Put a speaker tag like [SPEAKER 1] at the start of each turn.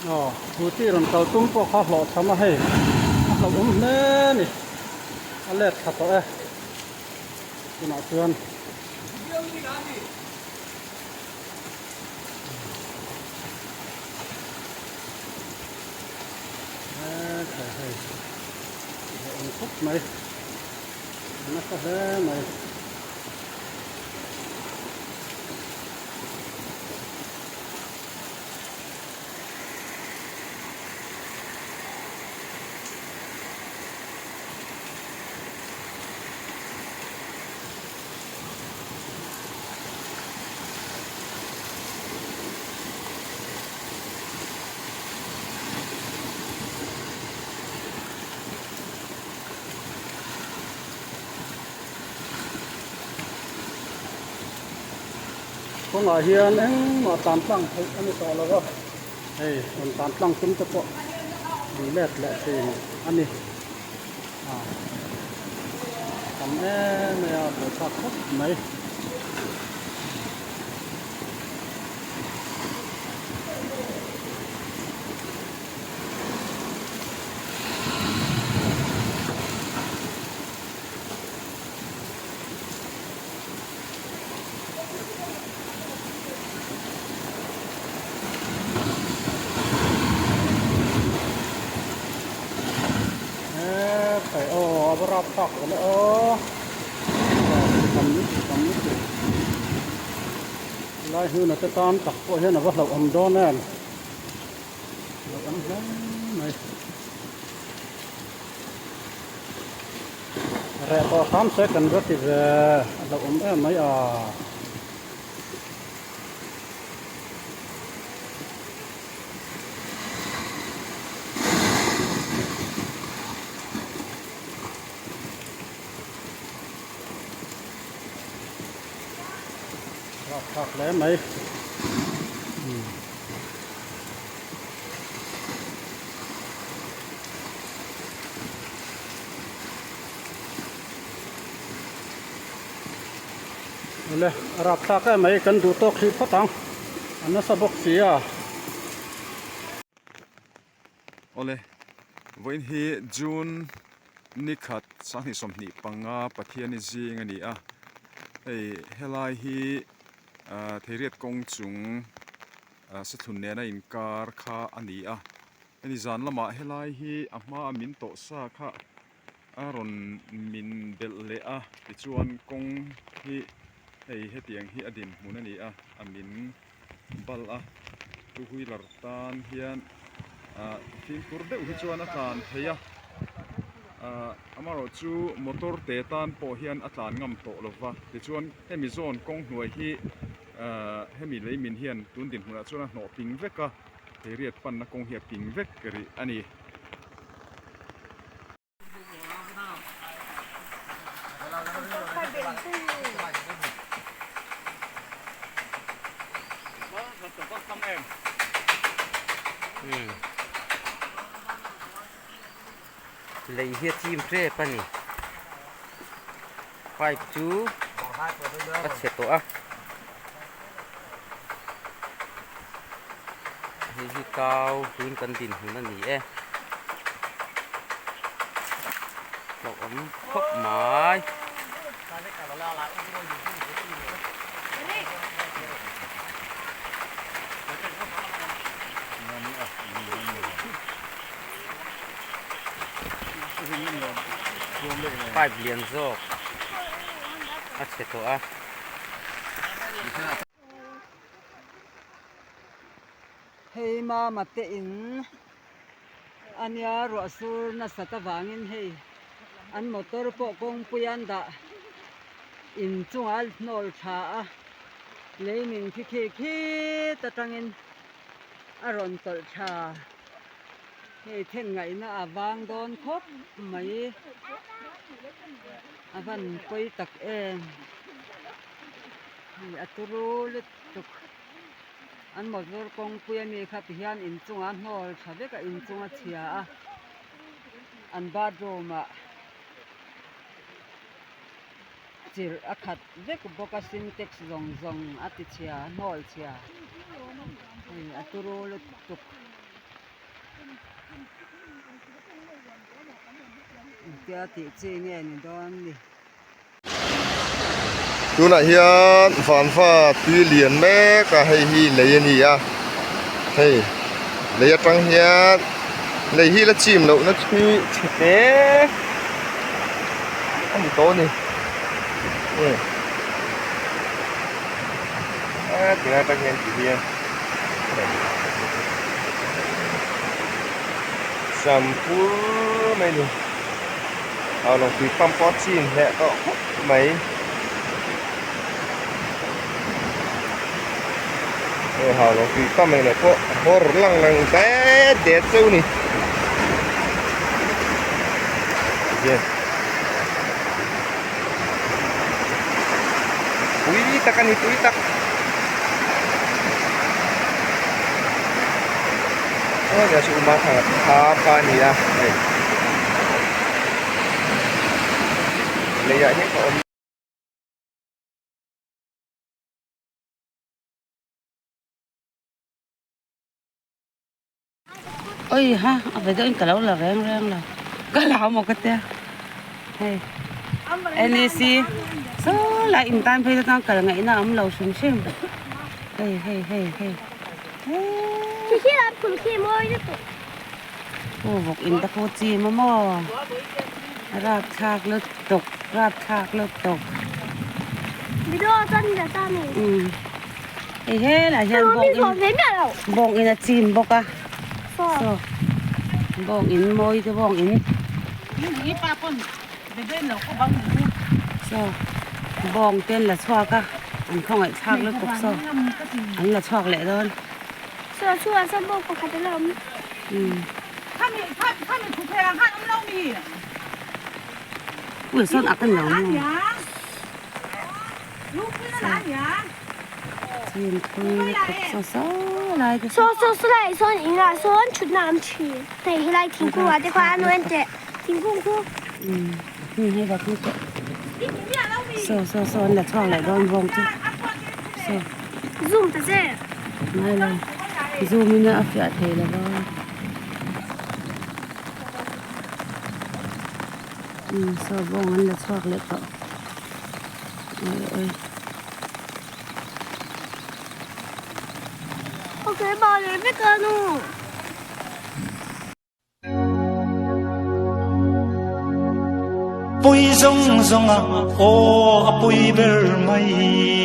[SPEAKER 1] Aw scooty rawn kal tum pawh kha hlawhchham a hei a hlauhawm hle a ni a let thla tawh e tunah chuan. Hetlai hei hlauhawm khawp mai a nasa hle mai. Kawngah hian engmah tan tlang theih a ni tawh lo va, hei rawn tan tlang tum te pawh an let leh thin a ni. A tam em mai a, buaithlak khawp mai. Hetlai aw a va rap thlak ve le aw tam tam lutuk helai hnuna te tan tak pawh hian a va hlauhawm dawn em hlauhawm hle mai. Reh tawh hram se kan va ti ve a hlauhawm em mai a. Rapthlak hle mai. Awle a rapthlak em mai kan duh tawk hrih phawt ang a nasa bawk si a.
[SPEAKER 2] Awle vawiin hi June ni khat sanghnih 25 Pathiani zing a ni a hei helai hi ah Theiriat kawng chung ah Sathlun nena inkar kha a ni a. Hemi zan lamah helai hi a hmaa min tawh sa kha a rawn min belh leh a tichuan kawng hi hei hetiang hi a dinhmun a ni a a min bal a two wheeler tan hian ah fimkhur deuh hi chuan a tlan thei a ah amaherawhchu motor te tan pawh hian a tlan ngam tawh lo va tichuan hemi zawn kawng hnuai hi ah hemi lei min hian tun dinhmunah chuan a hnawh ping vek a. Theiriat panna kawng hi a ping vek rih a ni.
[SPEAKER 3] Lei hi a chim tep a ni. Pipe chu a chhe tawh a. Hei hi kau tun kan dinhmun a ni e. Hlauhawm khawp mai. Pipe lian zawk a chhe tawh a.
[SPEAKER 4] Hei mama te in ania ruah sur nasat avangin hei an motor pawh kawngpui an dah inchungah a hnawl tha a lei min khi khi khit atangin a rawn tawlh tha. Hei then ngaihna a vang dawn khawp mai a van pawi tak em hei a turu lutuk an motor kawngpui ami kha ti hian inchungah a hnawl tha vek a inchung a chhia a an bathroom ah chirh a khat vek bawk a sintex zawng zawng a ti chhia a hnawl chhia hei a turu lutuk. Engtia tih chi nge ni dawn ni.
[SPEAKER 5] Tunah hian vanva tui lian mek a hei hi lei a ni a hei lei atang hian lei hi la chim lohna chu chhe te a ni tawh a ni a tingai atang hian ti hian sam pur mai a ni. A lawng tui pump pawh a chin hleh tawh khawp mai hei ha lawng tui pump englo pawh a hawr lang lang det det cheu a ni tihian pui tak a ni pui tak aw nia chu uma thang a thla kha a ni a hei leiah hian ka awm.
[SPEAKER 6] Oi ha a ve deuhin ka lo la reng reng lo ka lau maw ka tia hei NEC saw lai in tan phei te chuan kal ngaihna a awm lo hrim hrim hei hei hei hei aw vawk in te khu chi maw maw rapthlak lutuk rapthlak lutuk umm. Hei helai hian bawng in bawng in a chim bawk a saw bawng in mawi te bawng in saw bawng te an la chhuak a an khawngaih thlak lutuk saw an la chhuak leh dawn ui sawn ak a ni lo maw.
[SPEAKER 7] Saw saw saw lai sawn in ah sawn thutna a awm thin hei helai thingkung ah te khuan a nuam teh thingkung khu.
[SPEAKER 6] Saw saw saw an la chhuak leh dawn bawng chu saw
[SPEAKER 7] zoom ta che
[SPEAKER 6] ngai lo zoom in a fiah thei lo va saw bawng an la chhuak leh tawh.
[SPEAKER 8] Pui zawng zawng a aw a pui ber mai.